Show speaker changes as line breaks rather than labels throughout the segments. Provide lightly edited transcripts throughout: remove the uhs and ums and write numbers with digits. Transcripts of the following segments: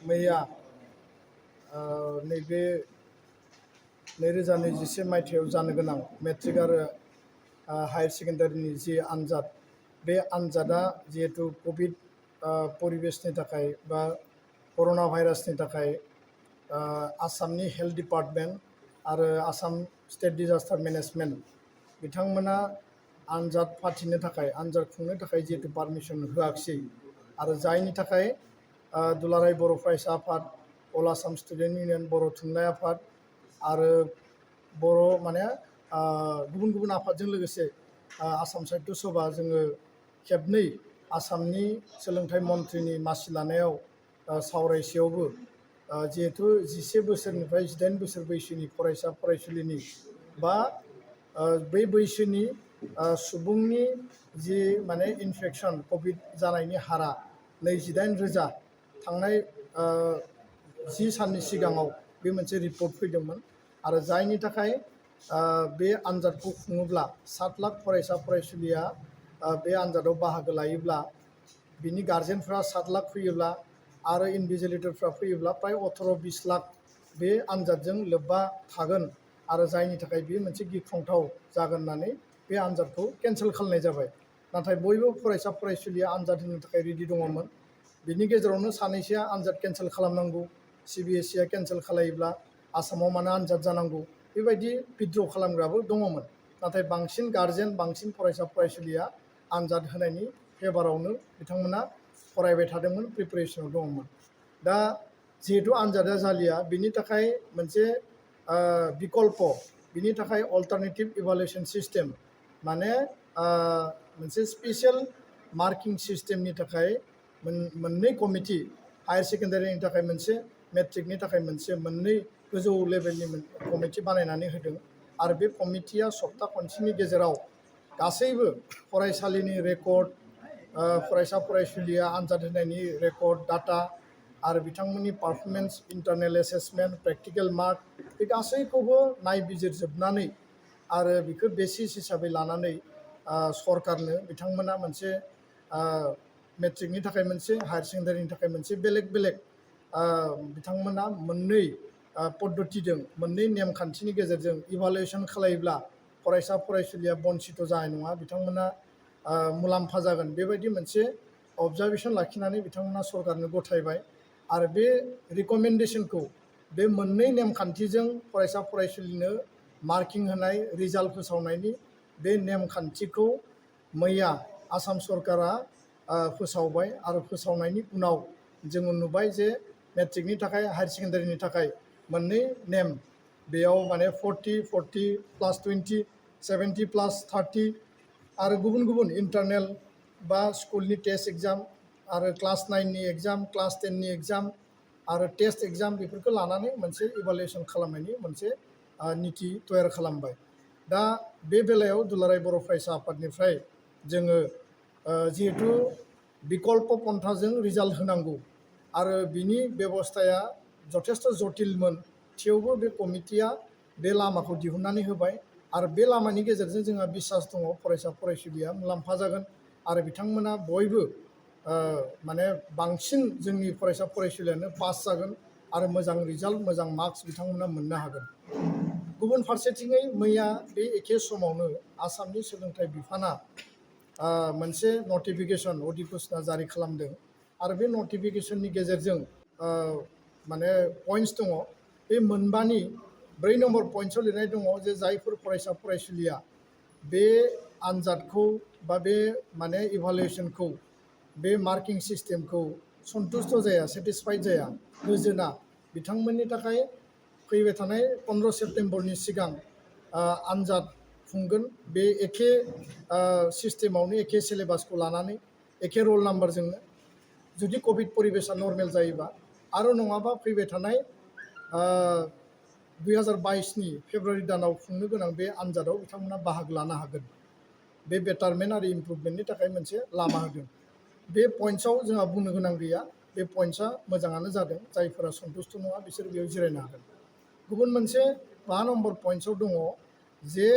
मैया नैबे 2021 मायथाइयाव जानो गोनां मेट्रिक आरो हायर सेकेन्डारिनि जि आनजाद बे आनजादा जिहेतु कभिड परिबेसनि थाखाय बा कर'ना भाइरासनि थाखाय आसामनि हेल्थ डिपार्टमेन्ट आरो आसाम स्टेट डिजास्टार मेनेजमेन्ट बिथांमोना आनजाद फाथिनो थाखाय आनजाद खुंनो थाखाय जिहेतु पारमिसन होआखिसै आरो जायनि थाखाय दुलाराय बर' फरायसा आफाद अल आसाम स्टुडेन्ट इउनियन बर' थुनलाइ आफाद आरो बर' माने गुबुन गुबुन आफादजों लोगोसे आसाम साहित्य सभा जोङो खेबनै आसामनि सोलोंथाइ मन्थ्रिनि मासि लानायाव सावरायसेयावबो जिहेतु 11 बोसोरनिफ्राय 18 बोसोर बैसोनि फरायसा फरायसुलिनि बा बै बैसोनि सुबुंनि जि माने इनफेक्शन कभिड जानायनि हारा 28,000 थांनाय 10 साननि सिगाङाव बे मोनसे रिपर्ट फैदोंमोन आरो जायनि थाखाय बे आनजादखौ खुङोब्ला 7 लाख फरायसा फरायसुलिया बे आनजादाव बाहागो लायोब्ला बिनि गार्जेनफ्रा 7 लाख फैयोब्ला आरो इनभिजिलेटरफ्रा फैयोब्ला प्राय 18-20 लाख बे आनजादजों लोब्बा थागोन आरो जायनि थाखाय बेयो मोनसे गिख्रंथाव जागोन होननानै बे आनजादखौ केन्सेल खालामनाय जाबाय। नाथाय बयबो फरायसा फरायसुलिया आनजाद होनो थाखाय रेडि दङमोन। बिनि गेजेरावनो सानैसोआ आनजाद केन्सेल खालामनांगौ, CBSEआ केन्सेल खालायोब्ला आसामाव मानो आनजाद जानांगौ बेबायदि विथड्र खालामग्राबो दङमोन। नाथाय बांसिन गार्जेन बांसिन फरायसा फरायसुलिया आनजाद होनायनि फेभारावनो बिथांमोना फरायबाय थादोंमोन, प्रिपारेसनाव दङमोन। दा जिहेतु आनजादा जालिया बिनि थाखाय मोनसे बिकल्प, बिनि थाखाय अल्टारनेटिभ इभालुएसन सिस्टेम माने मोनसे स्पेसियेल मार्किं सिस्टेमनि थाखाय मोननै कमिटि, हायर सेकेन्डारिनि थाखाय मोनसे, मेट्रिकनि थाखाय मोनसे, मोननै गोजौ लेभेलनि कमिटि बानायनानै होदों आरो बे कमिटिया सप्ता खनसेनि गेजेराव गासैबो फरायसालिनि रेकर्ड, फरायसा फरायसुलिया आनजाद होनायनि रेकर्ड डाटा आरो बिथांमोननि performance, eternal assessment, practical mark बे गासैखौबो नायबिजिरजोबनानै आरो बेखौ बेसिस हिसाबै लानानै सरकारनो बिथांमोना मोनसे मेट्रिकनि थाखाय मोनसे, हायर सेकेन्डारिनि थाखाय मोनसे बेलेग बेलेग बिथांमोना मोननै पद्धतिजों, मोननै नेमखान्थिनि गेजेरजों इभालुएसन खालायोब्ला फरायसा फरायसुलिया बन्सित जानाय नङा, बिथांमोना मुलाम्फा जागोन बेबायदि मोनसे अबजार्भेसन लाखिनानै बिथांमोना सरकारनो गथायबाय आरो बे रिकमेन्डेसनखौ बे मोननै नेमखान्थिजों फरायसा फरायसुलिनो मार्किं होनाय, रिजाल्ट फोसावनायनि बे नेमखान्थिखौ मैया आसाम सरकारा फोसावबाय आरो फोसावनायनि उनाव जोङो नुबाय जे मेट्रिकनि थाखाय, हायर सेकेन्डारिनि थाखाय मोननै नेम, बेयाव माने 40 प्लास 20, 70 प्लास 30 आरो गुबुन गुबुन इन्टारनेल बा स्कुलनि टेस्ट एग्जाम आरो क्लास 9नि एग्जाम, क्लास 10नि एग्जाम आरो टेस्ट एग्जाम बेफोरखौ लानानै मोनसे इभालुएसन खालामनायनि मोनसे नीति तयार खालामबाय। दा बे बेलायाव दुलाराय बर' फरायसा आफादनिफ्राय जोङो जिहेतु बिकल्प पन्थाजों रिजाल्ट होनांगौ आरो बिनि बेबस्थाया जथेस्थ जटिलमोन, थेवबो बे कमिटिया बे लामाखौ दिहुननानै होबाय आरो बे लामानि गेजेरजों जोंहा बिसास दङ फरायसा फरायसुलिया मुलाम्फा जागोन आरो बिथांमोना बयबो माने बांसिन जोंनि फरायसा फरायसुलियानो पास जागोन आरो मोजां रिजाल्ट, मोजां मार्क्स बिथांमोना मोननो हागोन। गुबुन फारसेथिङै मैया बे एखे समावनो आसामनि सोलोंथाइ बिफाना मोनसे नटिफिकेसन अधिघोषणा जारि खालामदों आरो बे नटिफिकेसननि गेजेरजों माने पइन्ट्स दङ, बे मोनबानि 4 नम्बर पइन्ट्सआव लिरनाय दङ जे जायफोर फरायसा फरायसुलिया बे आनजादखौ बा बे माने इभालुएसनखौ, बे मार्किं सिस्टेमखौ सन्तुष्ट जाया, सेटिसफाइड जाया, गोजोना, बिथांमोननि थाखाय फैबाय थानाय 15 सेप्तेम्बरनि सिगां आनजाद खुंगोन। बे एखे सिस्टेमावनो, एखे सिलेबासखौ लानानै, एखे रल नाम्बारजोंनो, जुदि कभिड परिबेसा नर्मेल जायोबा आरो नङाबा फैबाय थानाय 2022नि फेब्रुवारि दानाव खुंनो गोनां बे आनजादाव बिथांमोना बाहागो लानो हागोन। बे बेटारमेन्ट आरो इमप्रुभमेन्टनि थाखाय मोनसे लामा होदों। बे पइन्ट्सआव जोंहा बुंनो गोनां गैया, बे पइन्ट्सआ मोजाङानो जादों, जायफोरा सन्तुष्ट नङा बिसोर बेयाव जिरायनो हागोन। गुबुन मोनसे 5 नम्बर पइन्ट्सआव दङ जे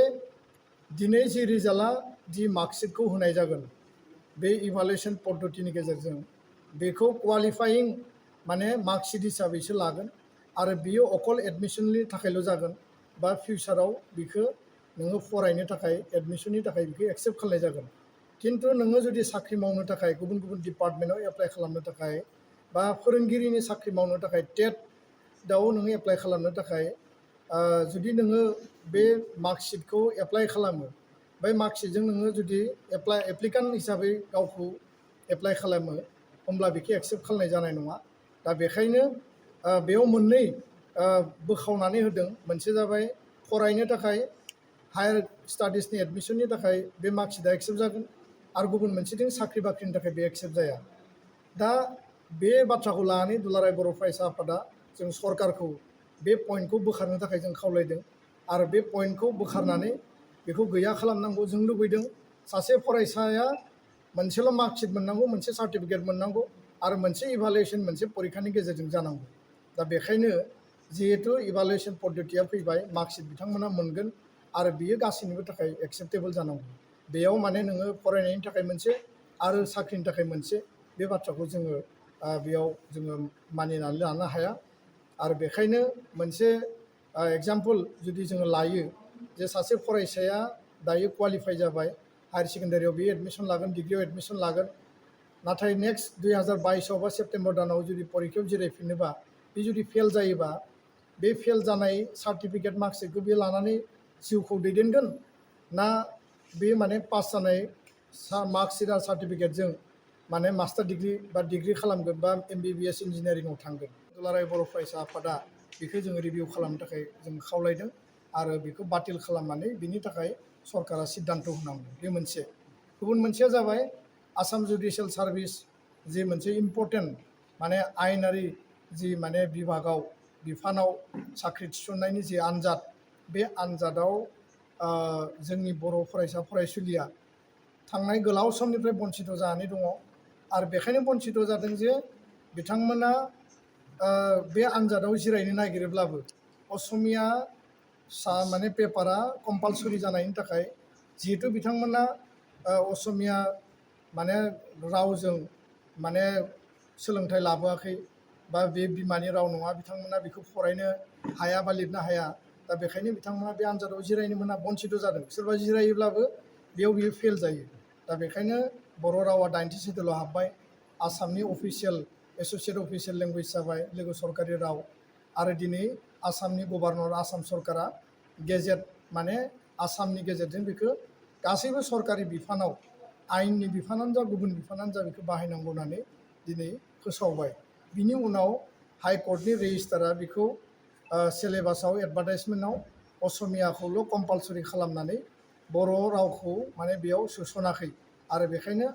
दिनै जि रिजाल्टआ जि मार्कशिटखौ होनाय जागोन बे इभालुएसन पद्धतिनि गेजेरजों, बेखौ क्वालिफाइं माने मार्कशीट हिसाबैसो लागोन आरो बियो अकल एडमिसननि थाखायल' जागोन बा फिउचाराव बिखौ नोङो फरायनो थाखाय एडमिसननि थाखाय बिखौ एक्सेप्ट खालामनाय जागोन। खिन्थु नोङो जुदि साख्रि मावनो थाखाय गुबुन गुबुन डिपार्टमेन्टआव एप्लाइ खालामनो थाखाय बा फोरोंगिरिनि साख्रि मावनो थाखाय टेटआव नोङो एप्लाइ खालामनो थाखाय जुदि नोङो बे मार्कशीटखौ एप्लाइ खालामो बे मार्कशीटजों नोङो जुदि एप्लिकान्ट हिसाबै गावखौ एप्लाइ खालामो होमब्ला बेखौ एक्सेप्ट खालामनाय जानाय नङा। दा बेखायनो बेयाव मोननै बोखावनानै होदों। मोनसे जाबाय फरायनो थाखाय हायार स्टाडिसनि एडमिसननि थाखाय बे मार्कशीटआ एक्सेप्ट जागोन आरो गुबुन मोनसेथिं साख्रि बाख्रिनि थाखाय बे एक्सेप्ट जाया। दा बे बाथ्राखौ लानानै दुलाराय बर' फरायसा आफादा जों सरकारखौ बे पइन्टखौ बोखारनो थाखाय जों खावलायदों आरो बे पइन्टखौ बोखारनानै बेखौ गैया खालामनांगौ। जों लुबैदों सासे फरायसाया मोनसेल' मार्कशीट मोननांगौ, मोनसे सार्टिफिकेट मोननांगौ आरो मोनसे इभालुएसन मोनसे परिखानि गेजेरजों जानांगौ। दा बेखायनो जिहेतु इभालुएसन पद्धतिया फैबाय मार्कशीट बिथांमोना मोनगोन आरो बियो गासैनिबो थाखाय एक्सेप्टेबल जानांगौ। बेयाव माने नोङो फरायनायनि थाखाय मोनसे आरो साख्रिनि थाखाय मोनसे बे बाथ्राखौ जोङो बेयाव जोङो मानिनानै लानो हाया। आरो बेखायनो मोनसे एग्जाम्पल जुदि जोङो लायो जे सासे फरायसाया दायो क्वालिफाइ जाबाय हायार सेकेन्डारियाव बे एडमिसन लागोन, डिग्रियाव एडमिसन लागोन, नाथाय नेक्स्ट 2022 बा सेप्तेम्बर दानाव जुदि परिखायाव जिरायफिनोबा बे जुदि फेल जायोबा बे फेल जानाय सार्टिफिकेट मार्कशीटखौ बे लानानै जिउखौ दैदेनगोन ना बे माने पास जानाय मार्कशीट आरो सार्टिफिकेटजों माने मास्टार डिग्री बा डिग्री खालामगोन बा MBBS इन्जिनियारिंआव थांगोन। दुलाराय बर' फरायसा आफादा बेखौ जोङो रिभिउ खालामनो थाखाय जों खावलायदों आरो बेखौ बातिल खालामनानै बिनि थाखाय सरकारा सिद्धान्त होनांगौ। बे मोनसे। गुबुन मोनसेया जाबाय आसाम जुडिशियेल सार्भिस जि मोनसे इम्पर्टेन्ट माने आयेनारि जि माने बिफानाव साख्रि थिसननायनि जि आन्जाद, बे आन्जादाव जोंनि बर' फरायसा फरायसुलिया थांनाय गोलाव समनिफ्राय बन्सित जानानै दङ आरो बेखायनो बन्सित जादों जे बिथांमोना बे आन्जादाव जिरायनो नागिरोब्लाबो असमिया माने पेपारा कम्पालसरि जानायनि थाखाय जिहेतु बिथांमोना असमिया माने रावजों माने सोलोंथाइ लाबोआखै बा बे बिमानि राव नङा, बिथांमोना बेखौ फरायनो हाया बा लिरनो हाया। दा बेखायनो बिथांमोना बे आन्जादाव जिरायनो मोना, बन्सित जादों। सोरबा जिरायोब्लाबो बेयाव बियो फेल जायो। दा बेखायनो बर' रावा 90 सिडुलाव हाबबाय। आसामनि अफिसियेल एस'सियेट अफिसियेल लेंगुवेज जाबाय, लोगो सरकारि राव। आरो दिनै आसामनि गभर्नर, आसाम सरकारा गेजेट माने आसामनि गेजेरजों बेखौ गासैबो सरकारि बिफानाव आयेननि बिफानानो जा गुबुन बिफानानो जा बेखौ बाहायनांगौ होननानै दिनै फोसावबाय। बिनि उनाव हाइकर्टनि रेजिस्टारा बेखौ सिलेबासाव एडभार्टाइजमेन्टआव असमियाखौल' कम्पालसरि खालामनानै बर' रावखौ माने बेयाव सोसनाखै आरो बेखायनो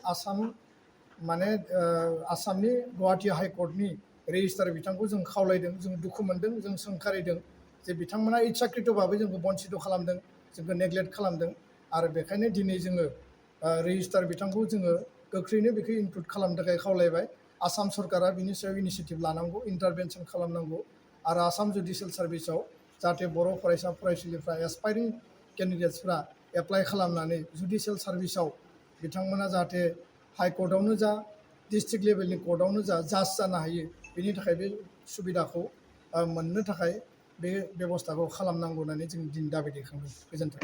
आसामनि गुवाहाटि हाइकर्टनि रेजिस्टार बिथांखौ जों खावलायदों, जों दुखु मोनदों, जों सोंखारिदों जे बिथांमोना इच्छाकृतभाबै जोंखौ बन्सित खालामदों, जोंखौ नेग्लेक्ट खालामदों आरो बेखायनो दिनै जोङो रेजिस्टार बिथांखौ जोङो गोख्रैनो बेखौ इनक्लुड खालामनो थाखाय खावलायबाय। आसाम सरकारा बिनि सायाव इनिसियेटिभ लानांगौ, इन्टारभेनसन खालामनांगौ आरो आसाम जुडिशियेल सार्भिसाव जाहाथे बर' फरायसा फरायसुलिफ्रा एसपायरिं केन्डिडेट्सफ्रा एप्लाइ खालामनानै जुडिशियेल सार्भिसाव बिथांमोना जाहाथे हाइकर्टआवनो जा डिस्ट्रिक्ट लेभेलनि कर्टआवनो जा जाज जानो हायो, बेनि थाखाय बे सुबिदाखौ मोननो थाखाय बे बेब'स्थाखौ खालामनांगौ होननानै जों दिनै दाबि दैखांदों। गोजोन्थों।